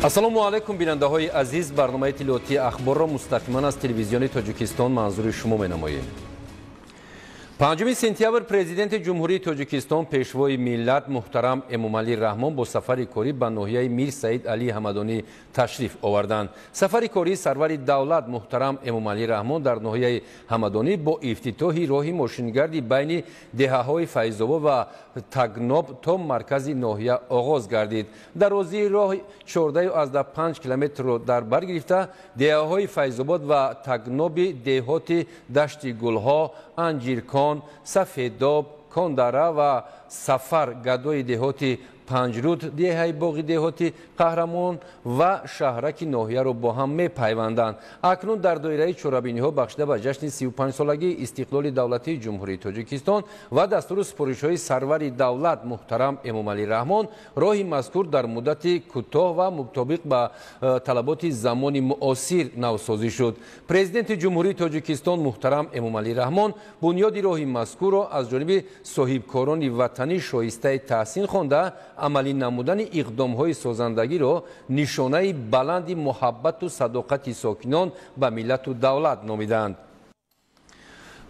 Ассалому алайкум, бинандаҳои азиз. Барномаи иттилоотии Ахборро мустақиман аз Телевизиони Тоҷикистон манзури шумо менамоем. 5 сентябр Президенти Ҷумҳурии Тоҷикистон, Пешвои миллат муҳтарам Эмомалӣ Раҳмон бо сафари корӣ ба ноҳияи Мир Саид Алии Ҳамадонӣ ташриф оварданд. Сафари кории сарвари давлат муҳтарам Эмомалӣ Раҳмон дар ноҳияи Ҳамадонӣ бо ифтитоҳи роҳи мошингарди байни деҳаҳои Файзобод ва Тагноб то маркази ноҳия оғоз гардид. Дарозии роҳ 14,5 километрро дар бар гирифта, деҳаҳои Файзобод ва Тагноби деҳоти Дашти Гулҳо, Анҷиркон, Сафедоб, Кондара ва Сафар гадои деҳоти Панҷруд, деҳаи Боғи деҳоти Қаҳрамон ва шаҳраки ноҳияро бо ҳам мепайванданд. Акнун дар доираи чорабиниҳо бахшида ба ҷашни 35-солагии истиқлоли давлатии Ҷумҳурии Тоҷикистон ва дастуру супоришҳои сарвари давлат муҳтарам Эмомалӣ Раҳмон роҳи мазкур дар муддати кӯтоҳ ва мутобиқ ба талаботи замони муосир навсозӣ шуд. Президенти Ҷумҳурии Тоҷикистон муҳтарам Эмомалӣ Раҳмон бунёди роҳи мазкурро аз ҷониби соҳибкорони ватанӣ шоистаи таҳсин хонда, амалӣ намудани иқдомҳои созандагиро нишонаи баланди муҳаббату садоқати сокинон ба миллату давлат номиданд.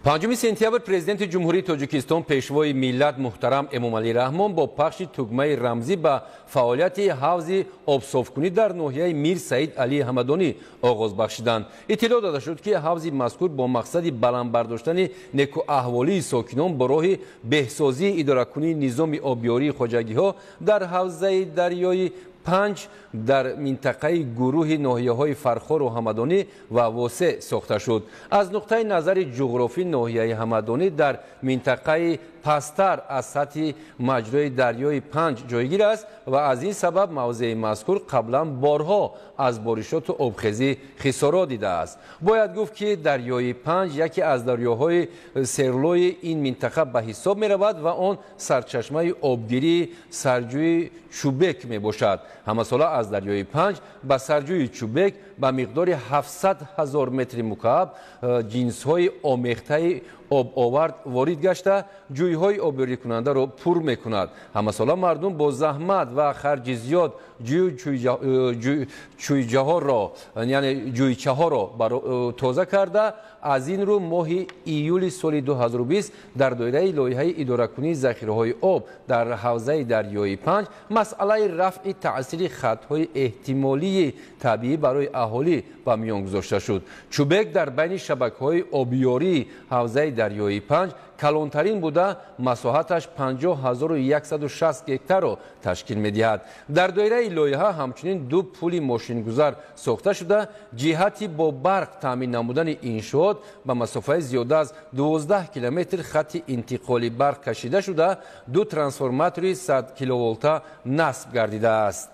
5 сентябр Президенти Ҷумҳурии Тоҷикистон, Пешвои миллат муҳтарам Эмомалӣ Раҳмон бо пахши тугмаи рамзӣ ба фаъолияти ҳавзи обсофкунӣ дар ноҳияи Мир Саид Алии Ҳамадонӣ оғоз бахшиданд. Иттилоъ дода шуд, ки ҳавзи мазкур бо мақсади баланд бардоштани некуаҳволии сокинон бо роҳи беҳсозии идоракунии низоми обёрии хоҷагиҳо дар ҳавзаи дарёи Панҷ дар минтақаи гурӯҳи ноҳияҳои Фархору Ҳамадонӣ ва Восе сохта шуд. Аз нуқтаи назари ҷуғрофӣ ноҳияи Ҳамадонӣ дар минтақаи пасттар аз сатҳи маҷрои дарёи Панҷ ҷойгир аст ва аз ин сабаб мавзеи мазкур қаблан борҳо аз боришоту обхезӣ хисорот дидааст. Бояд гуфт, ки дарёи Панҷ яке аз дарёҳои серлои ин минтақа ба ҳисоб меравад ва он сарчашмаи обгирии сарҷӯи Чӯбек мебошад. Ҳамасола аз дарёи Панҷ ба сарҷӯи Чӯбек ба миқдори 700 ҳазор метри мукааб ҷинсҳои омехтаи обовард ворид гашта, ҷӯйҳои обёрикунандаро пур мекунад. Ҳамасола мардум бо заҳмат ва харҷи зиёд ҷӯйчаҳоро, яъне ҷӯйчаҳоро тоза карда, аз ин рӯ моҳи июли соли 2020 дар доираи лоиҳаи идоракунии захираҳои об дар ҳавзаи дарёи Панҷ масъалаи рафъи таъсири хатҳои эҳтимолии табиӣ барои аҳолӣ ба миён гузошта шуд. Чӯбек дар байни шабакаҳои обёрии ҳавзаи дарёи Панҷ калонтарин буда, масоҳаташ 50 160 гектарро ташкил медиҳад. Дар доираи лоиҳа ҳамчунин ду пули мошингузар сохта шуда, ҷиҳати бо барқ таъмин намудани иншоот ба масофаи зиёда аз 12 километр хатти интиқоли барқ кашида шуда, ду трансформатори 100 киловолта насб гардидааст.